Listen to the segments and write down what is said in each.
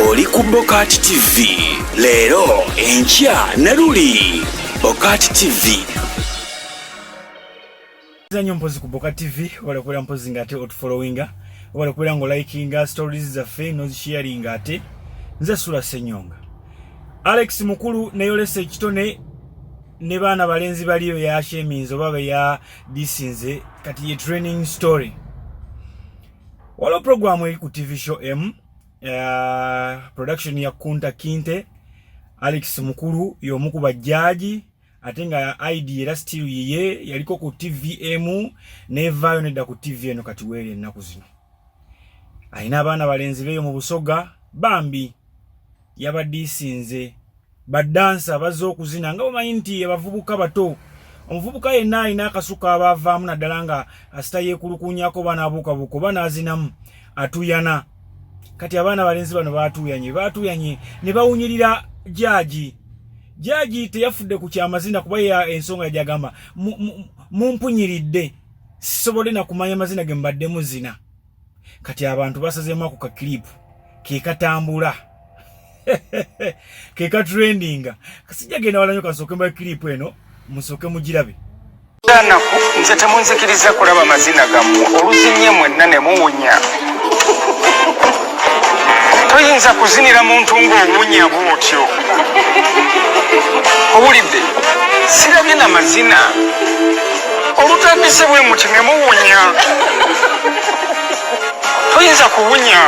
Oli ku Bokat TV leero, enkya ne luli. Bokat TV. Zanyo mpozi ku Bokat TV, wala kubeera mpozi nga ate otufollowinga, wala kubeera nga olikinga stories zaffe n'ozisharinga. Ate nze Sula Ssenyonga. Alex Mukulu neyolesa ekitone ne baana balenzi baliyo yasheminze oba be yadisinze, kati ye training story. Waliwo programu eri ku TV show M, production ya Kunta Kinte. Alex Mukulu y'omu ku bajjaaji, ate nga id era still yiye yaliko ku TVM nevaayo nedda ku TV eno. Kati weeri ennaku zino alina abaana balenzi beeyo mu Busoga, bambi yabadiisinze badansa bazze okuzina, nga bamanyi nti abavubuka bato, omuvubuka yenna alina akasuka abaavaamu, naddala nga asita yeekulukunyako oba n'abuukabuuka oba n'azinamu atuyana. Kati abaana balenzi bano baatuuyanye baatuuyanye ne bawunyirira jaaji. Jaaji teyafudde ku kyamazina, kuba ya ensonga yajagamba, "Mumpunyiridde, sisobole na kumanya mazina ge mbadde muzina." Kati abantu basazeemu ako ka clip ke katambula, ke katrendinga. Kasijja genda wala nnyo, kasooke mba clip eno musooke mugirabe. Naku nze temunzikiriza kulaba mazina gammwe. Oluzinye mwenna ne muwunya. Toyinza kuzinira muntu ng'owunya bw'otyo. Owulidde? Sirabye na mazina. Olutandise bwe muti ne muwunya. Toyinza kuwunya.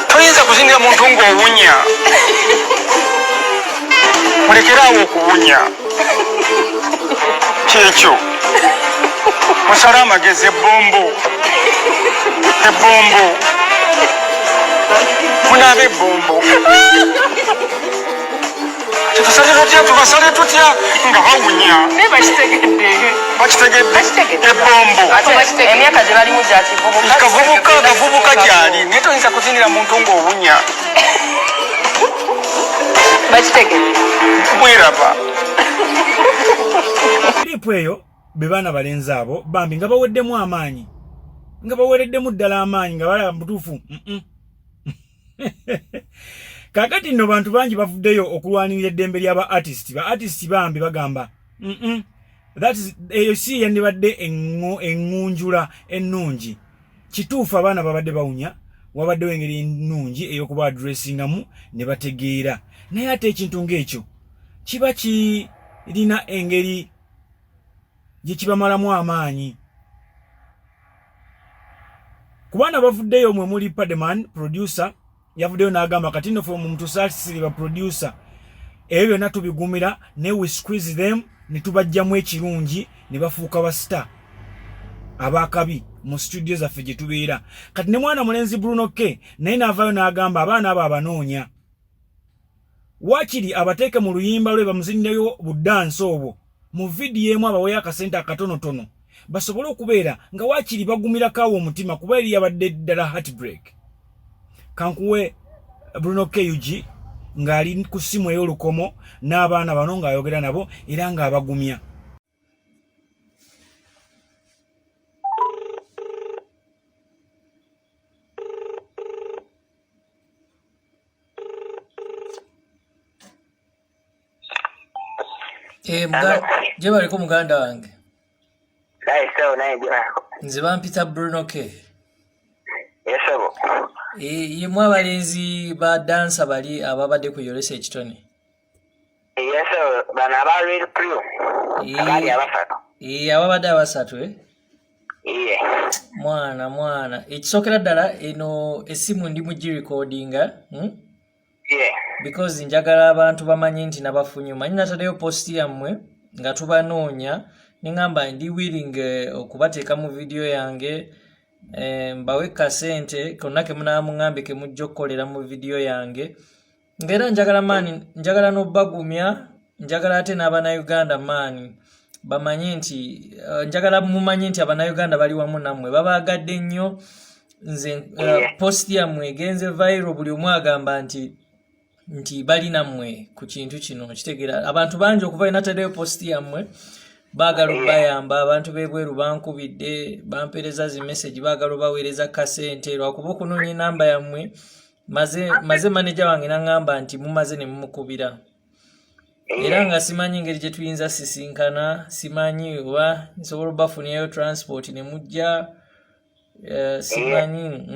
Toyinza kuzinira muntu ng'owunya. Mulekere awo okuwunya. Kyekyo, musale amagezi. Ebbombo, ebbombo, munaaba ebbombo. Tetusale tutya? Tubasale tutya nga bawunya? Naye bakitegedde. Bakitegedde. Bakitegedde. Ebbombo. Ate emyaka gye balimu gya kivubuka. Kavubuka, kavubuka gyali, naye toyinza kuzinira muntu ng'owunya. Bakitegedde. Bweraba. Clip eyo be baana balenzi abo bambi nga baweddemu amaanyi, nga bawereddemu ddala amaanyi, nga balaba mutuufu. Kaakati nno bantu bangi bavuddeyo okulwanirira eddembe ly'aba artist. Ba artist bambi bagamba, That is, eyo si yandibadde eŋŋunjula ennungi." Kituufu, abaana babadde bawunya, wabaddewo engeri ennungi ey'okuba addressingamu ne bategeera, naye ate ekintu ng'ekyo kiba kirina engeri gye kibamalamu amaanyi. Ku baana bavuddeyo mwe muli Pademan producer, yavuddeyo n'agamba, "Kati nno fe mutusaasire ba producer, ebyo byonna tubigumira, naye we squeeze them ne tubajjamu ekirungi ne bafuuka ba star abakabi mu studio zaffe gye tubeera." Kati ne mwana mulenzi Bruno K naye n'avaayo n'agamba abaana abo abanoonya, wakiri abateeke mu luyimba lwe, bamuzinirayo buddansi obwo mu vidiyo emu, abaweyo akasente akatonotono basobole okubeera nga wakiri bagumirako awo omutima, kuba eri yabadde ddala heartbreak. Kankuwe Bruno K ng'ali ku ssimu ey'olukomo n'abaana bano, ng'ayogera nabo era ng'abagumya. Eh, gye baliko muganda wange. Naye ssebo, naye gyebako. Nze bampita Bruno K. Esebo. Eh, yemu abalenzi ba dansa bali ababadde ku Yolesa Ekitone? Yesebo, bano aba Real Crew. Abaali abasatu. Eh, ababadde abasatu, eh? Iye. Mwana, mwana, ekisookera ddala, eno essimu ndi mu girecordinga, Because njagala abantu bamanye nti nabafunye. Omanyi nataddeyo post yammwe nga tubanoonya, neŋŋamba ndi willing okubateeka mu vidiyo yange, mbawe kasente konna ke munaamuŋŋambye ke mujja okukolera mu vidiyo yange, ng'era njagala maani, njagala n'obbagumya, njagala ate n'Abannayuganda maani bamanye nti njagala mumanye nti Abannayuganda bali wamu nammwe, babaagadde nnyo. Nze post yammwe egenze viral, buli omu agamba nti bali nammwe ku kintu kino. Kitegeera abantu bangi okuva enataddeyo post yammwe. Baagala obayamba. Abantu b'ebweru bankubidde, bampeereza zi message, baagala obaweereza kasente. Lwakuba okunoonya enamba yammwe maze maze manager wange naŋŋamba nti mumaze ne mumukubira, era nga simanyi ngeri gye tuyinza sisinkana. Simanyi oba nsobola obafunirayo transport ne mujja. Simanyi,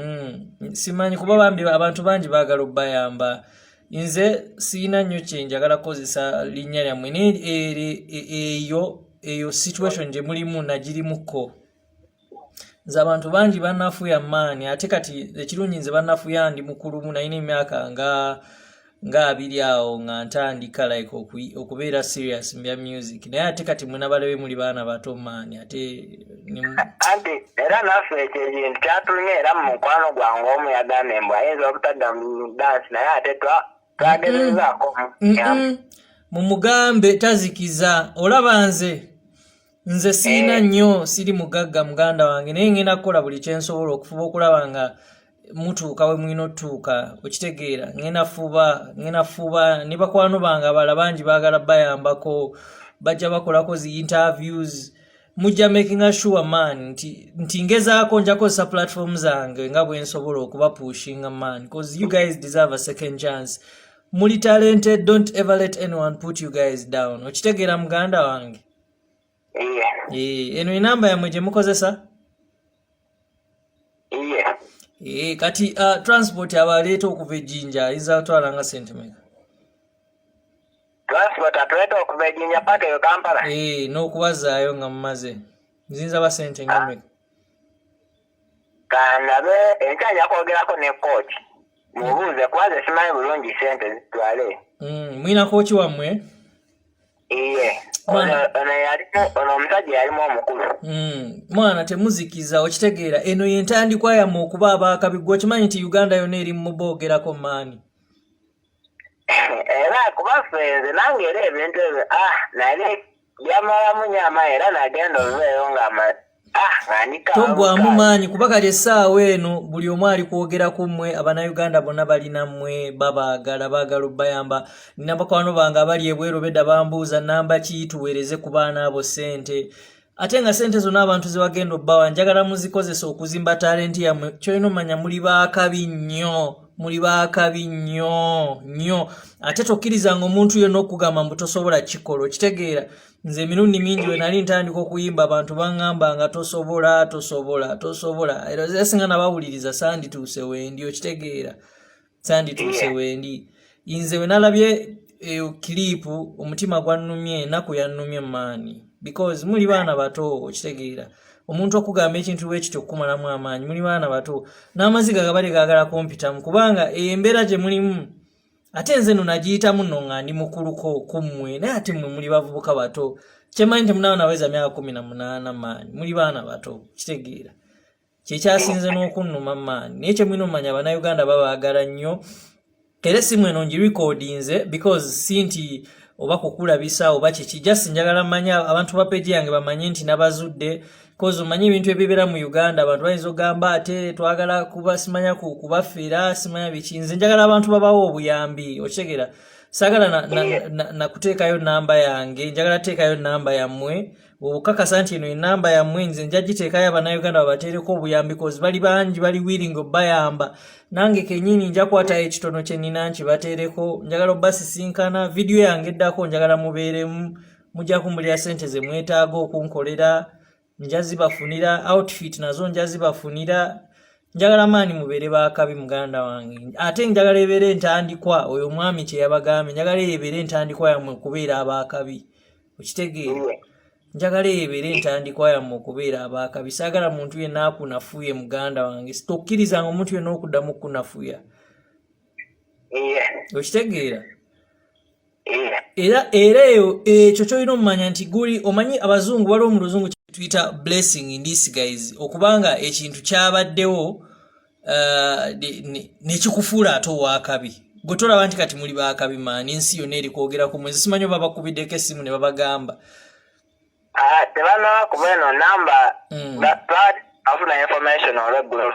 simanyi, kuba bambi abantu bangi baagala obbayamba. Nze siina nnyo kye njagala kukozesa linnya lyammwe, naye eyo situation gye mulimu nagirimukko nze. Abantu bangi banafuya maani, ate kati ekirungi nze banafuya ndi mukulumu, nalina emyaka nga 20 awo nga ntandika like okubeera serious mu bya music, naye ate kati mwe nabalabe muli baana bato maani, ate Anti era naffe ekyo ekintu kyatulumye, era mu mukwano gwange omu yagambye mbu ayinza obutadda mu dance, naye ate twagezezaako. Mumugambe tazikiza. Olaba nze siina nnyo, siri mugagga muganda wange, naye ngenda kukola buli kyensobola okufuba okulaba nga mutuuka we mulina otutuuka. Okitegeera? Ngenda fuba, ngenda fuba ne bakwano bange abalala bangi baagala bayambako, bajja bakolako zi interviews. Mujja making sure man nti ngezaako, nja kukozesa platform zange nga bwe nsobola okubapushinga man, because you guys deserve a second chance. Muli talented, don't ever let anyone put you guys down. Okitegeera muganda wange? Iye. Eh, eno enamba yammwe gye mukozesa? Iye. Eh, kati transport abaleeta okuva ejjinja ayinza kutwala nga sente meka? Transport atuleeta okuva ejjinja paka eyo Kampala? Eh, n'okubazaayo nga mumaze nzinza ba sente nga meka? Kandabe, enkya nja kwogerako ne coach, mubuuze, kuba ze simanyi bulungi sente zitwale. Mwina coach wammwe? Iye. Mwana. Ono yalimu, ono omusajja yalimu omukulu. Mwana temuzikiza. Okitegeera, eno yentandikwa yammwe okuba abaakabi. Gwe okimanyi nti Uganda yonna eri muboogerako maani? Era kuba ffe nze nange era ebintu ebyo nali byamalamu nnyo amaanyi, era nagenda oveeyo nga nga ndika. Toggwamu maanyi, kuba kati essaawa eno buli omu ali kwogera ku mmwe. Abannayuganda bonna balina mmwe, babaagala, baagala obbayamba. Nina bakwano bange abali ebweru bedda bambuuza namba ki tuweereze ku baana abo ssente, ate nga ssente zonna abantu ze bagenda obbawa njagala muzikozesa okuzimba talenti yammwe. Kyolina omanya, muli baakabi nnyo, muli baakabi nnyo nnyo, ate tokkirizanga omuntu yonna okugamba mbu tosobola kikola. Okitegeera? Nze emirundi mingi we nali ntandika okuyimba, abantu baŋŋamba nga tosobola, tosobola, tosobola. Era singa nabawuliriza sandituuse wendi. Okitegeera? Sandituuse wendi. Nze we nalabye eyo clip omutima gwannumye, ennaku yannumye maani, because muli baana bato. Okitegeera? Omuntu okugamba ekintu bwe kityo okukumalamu amaanyi, muli baana bato, n'amaziga gabali gaagala kumpitamu, kubanga eyo embeera gye mulimu ate nze no nagiyitamu nno nga ndi mukuluko ku mmwe, naye ate mmwe muli bavubuka bato. Kyemanyi temunaaba naweza myaka 18 maanyi, muli baana bato. Kitegeera? Kyekyasinze n'okunnuma maanyi, naye kyemulina omumanya, Abannayuganda babaagala nnyo. Era essimu eno ngirecordinze because si nti oba kukulabisa oba kiki, just njagala manya abantu ba page yange bamanye nti nabazudde, cause omanyi ebintu ebibeera mu Uganda, abantu bayinza okugamba ate twagala kuba simanya kubafera simanya biki. Nze njagala abantu babawo obuyambi. Okitegeera? Saagala na kuteekayo namba yange, njagala teekayo namba yammwe obukakasa nti eno enamba yammwe. Nze nja giteekayo, Abannayuganda babateereko obuyambi, cause bali bangi bali willing obbayamba. Nange kenyini nja kukwatayo ekitono kye nnina nkibateereko. Njagala obbasisinkana, vidiyo yange eddako njagala mubeeremu. Mujja kumbulira sente ze mwetaaga okunkolera, nja zibafunira. Outfit nazo nja zibafunira. Njagala maani mubeere bakabi muganda wange, ate njagala ebeere entandikwa. Oyo omwami kye yabagambye, njagala eyo ebeere entandikwa yammwe okubeera abakabi. Okitegeera? Njagala eyo ebeere entandikwa yammwe okubeera abakabi. Saagala muntu yenna akunafuye muganda wange. Tokkirizanga omuntu yenna okuddamu okukunafuya. Okitegeera? Era eyo ekyo kyolina omumanya nti guli omanyi abazungu waliwo mu luzungu tuyita blessing in disguise, okubanga ekintu kyabaddewo nekikufuula ate owakabi. Gwe tolaba nti kati muli bakabi maani, ensi yonna eri kwogera ku mwezi. Simanyi oba bakubiddeko essimu ne babagamba. Ah, tebanaba, kuba eno namba afuna information olweggulo.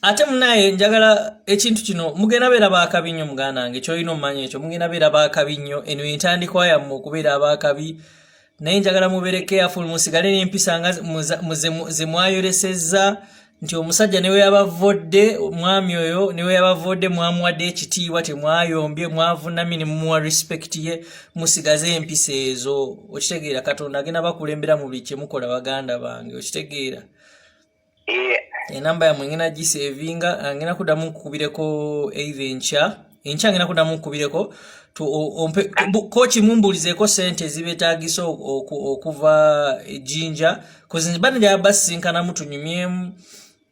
Ate munaye njagala ekintu kino, mugenda beera bakabi nnyo muganda wange. Kyolina omumanya ekyo, mugenda beera bakabi nnyo. Eno entandikwa yammwe okubeera abakabi. Naye njagala mubeere careful, musigale n'empisa nga ze mwayolesezza nti omusajja ne we yabavodde, omwami oyo ne we yabavodde, mwamuwadde ekitiibwa, temwayombye, mwavunamye ne mumuwa respect ye. Musigaze empisa ezo, okitegeera? Katonda agenda bakulembera mu buli kyemukola, baganda bange, okitegeera? Enamba yammwe ngenda gisevinga, ngenda kuddamu nkukubireko either enkya, ngenda kuddamu nkukubireko koki mumbuulizeeko sente ezibetaagisa okuva ejjinja, bana njala basisinkanamu, tunyumyemu,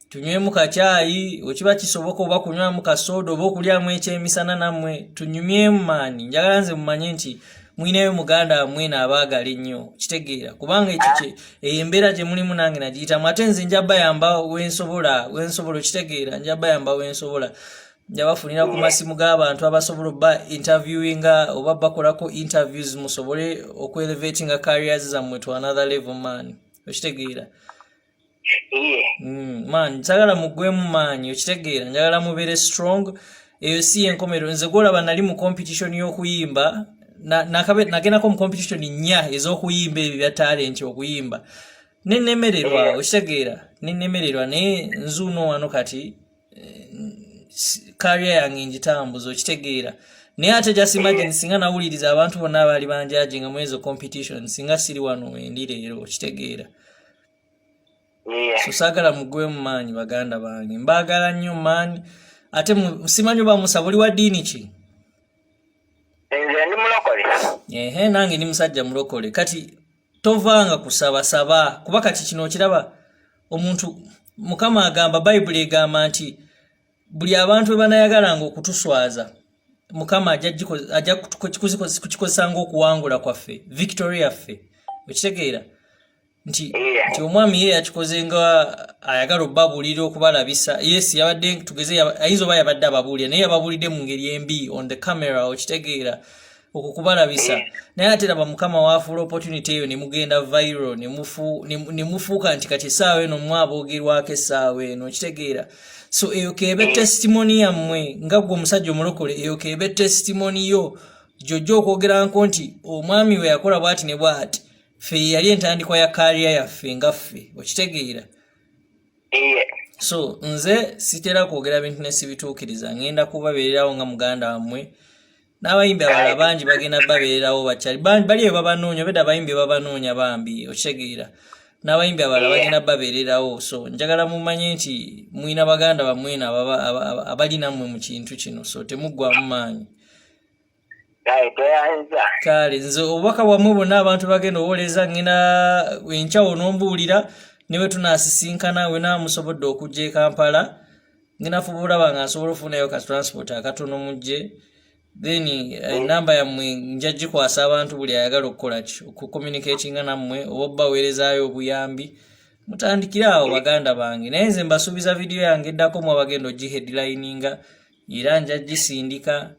tunywemu kacyayi wekiba kisoboka, oba kunywamu kasoda, oba okulyamu ekyemisana nammwe, tunyumyemu maani. Njagala nze mumanye nti mwinayo muganda wammwe naabaagala ennyo, kitegeera? Kubanga ekyo eyo embeera gye mulimu nange nagiyitamu, ate nze nja bayamba wensobola, wensobola, okitegeera? Nja bayamba wensobola, nja bafunira ku masimu g'abantu abasobola oba interviewinga oba bakolako interviews, musobole okuelevatinga careers zammwe to another level, man, okitegeera? Man, njagala muggwemu maanyi, okitegeera? Njagala mubeere strong, eyo si yenkomerero. Nze gwolaba nali mu competition y'okuyimba, nagendako mu competition nnya ez'okuyimba, ebyo bya talent, okuyimba, nenemererwa, okitegeera? Nenemererwa, naye nzuuno wano kati career yange ngitambuza, okitegeera? Naye ate just imagine singa nawuliriza abantu bonna abaali banjudginga mu ezo competition, singa siri wano wendi leero, okitegeera? So saagala mugwemu maanyi, baganda bange, mbaagala nnyo maanyi. Ate simanyi oba musaba, oli wa ddiini ki? Nze ndi mulokole. Ehe, nange ndi musajja mulokole. Kati tovanga kusaba, saba, kuba kati kino okiraba, omuntu Mukama agamba, Bayibuli egamba nti buli abantu bwe banayagalanga okutuswaza, Mukama ajja kukikozesa ngaokuwangula kwaffe, victory yaffe, okitegeera? Nti nti omwami ye yakikoze nga ayagala obbabuulira, okubalabisa. Yes, yabadde, tugeze, ayinza oba yabadde ababuulira, naye yababuulidde mu ngeri embi on the camera, okitegeera? Okwo kubalabisa. Naye ate raba Mukama waafuula opportunity eyo ne mugenda viral, ne mufuuka nti kati essaawa eno mwaboogerwako essaawa eno, okitegeera? So eyo keebe testimony yammwe nga gwe omusajja omulokole, eyo keebe testimony yo gyojja okwogeranko nti omwami we yakola bwati ne bwati, ffe yali entandikwa ya career yaffe nga ffe, okitegeera? So nze sitera kwogera bintu ne sibituukiriza. Ngenda kubabeererawo nga muganda wammwe, n'abayimbi abalala bangi bagenda babeererawo, bakyali bali eyo babanoonya, obedda abayimbi babanoonya bambi, okitegeera? N'abayimbi abalala bagenda babeererawo. So njagala mumanye nti mwina baganda bammwe abali nammwe mu kintu kino, so temuggwamu maanyi. Kale nze obubaka bwammwe bwonna abantu bagenda owoleza, ngenda enkyawo n'ombuulira ne bwe tunaasisinkana, wena musobodde okujja e Kampala, ngenda fuba olaba nga nsobola ofunayo ka transport akatono mujje. Then enamba yammwe nja gikwasa abantu, buli ayagala okukola ki, okucommunicatinga nammwe oba obbaweerezaayo obuyambi, mutandikire awo, baganda bange. Naye nze mbasuubiza vidiyo yange eddako mu abagenda ogiheadlininga, era nja gisindika.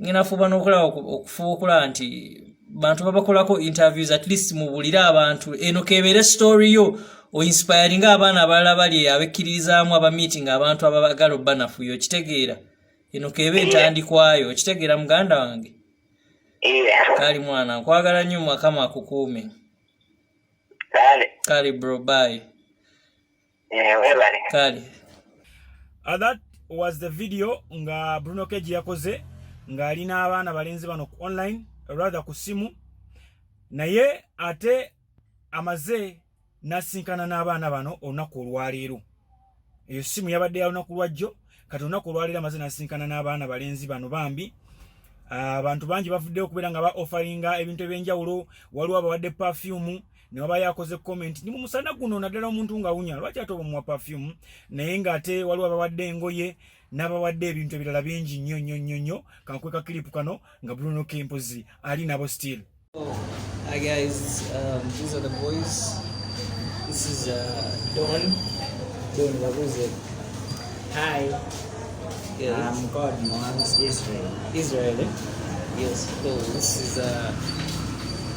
Ngenda fuba n'okulaba, okufuba okulaba nti bantu babakolako interviews, at least mubulire abantu eno kebeere story yo, oinspiringa abaana abalala bali abekkiririzaamu, abameeting abantu ababagala obbanafuyo, okitegeera? Eno keebe entandikwayo, okitegeera, muganda wange? Kali mwana, nkwagala nnyo, Mukama akukuume. Kale bro, bye. Kale. That was the video nga Bruno K yakoze ng'alina abaana balenzi bano ku online, rather ku simu, naye ate amaze n'asinkana n'abaana bano olunaku olwaleero. Eyo simu yabadde ya lunaku lwajjo, kati olunaku olwaleero amaze n'asinkana n'abaana balenzi bano bambi. Abantu bangi bavuddeyo okubeera nga ba offeringa ebintu ebyenjawulo. Waliwo abawadde perfume, ne wabayo akoze comment ni mu musana guno, naddala omuntu ng'awunya, lwaki ate obamuwa perfume? Naye ng'ate waliwo abawadde engoye n'abawadde ebintu ebirala bingi nnyo nnyo nnyo nnyo. Kankweka clip kano nga Bruno K mpozi ali nabo still. Oh, hi guys, these are the boys. This is Don. Don, what was it? Hi, Yeah, I'm God Moans Israel. Israel, eh? Yes. So this is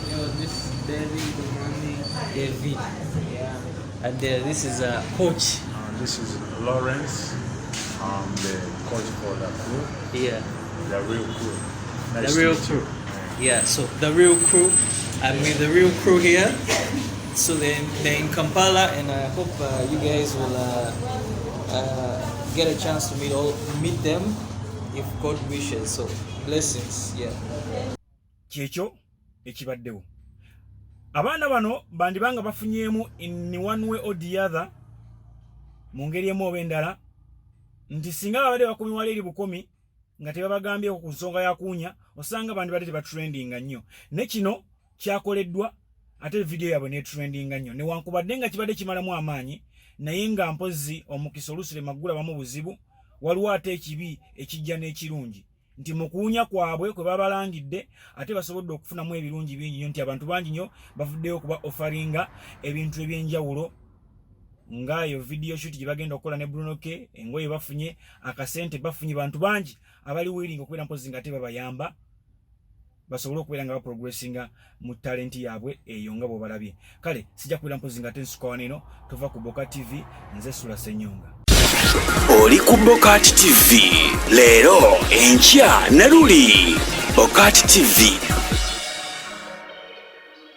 Yo, this is David Mommy. David, Yeah. and this is Coach. This is Lawrence. I'm the coach for the crew, Yeah, the real crew. Nice the real to meet crew. you. Yeah. So the real crew. I'm with the real crew here. So they're in Kampala, and I hope you guys will get a chance to meet them if God wishes. So blessings, yeah. Kyekyo ekibaddewo. Abaana bano bandibanga bafunyeemu in one way or the other, mu ngeri emu oba endala, nti singa babadde bakomi wali eri bukomi nga tebabagambyeko ku nsonga ya kuwunya, osanga bandibadde tebatrendinga nnyo. Ne kino kyakoleddwa, ate vidiyo yaabwe netrendinga nnyo, newankubadde nga kibadde kimalamu amaanyi. Naye nga mpozzi omukisa oluusi lemaggulabamu buzibu. Waliwo ate ekibi ekijja n'ekirungi, nti mu kuwunya kwabwe kwe babalangidde, ate basobodde okufunamu ebirungi bingi nnyo, nti abantu bangi nnyo bavuddeyo okuba offeringa ebintu ebyenjawulo, ngaayo video shoot gye bagenda okukola ne Bruno K, engoye bafunye, akasente bafunye, bantu bangi abali willing okubeera mpozi nga ate babayamba basobole okubeera nga baprogressinga mu talenti yaabwe eyo nga bw'obalabye. Kale sijja kubeera mpozi nga ate nsuka wano eno. Tova ku Boka TV, nze Sula Senyonga. Oli ku Bokati TV, leero, enkya ne luli. Bokati TV.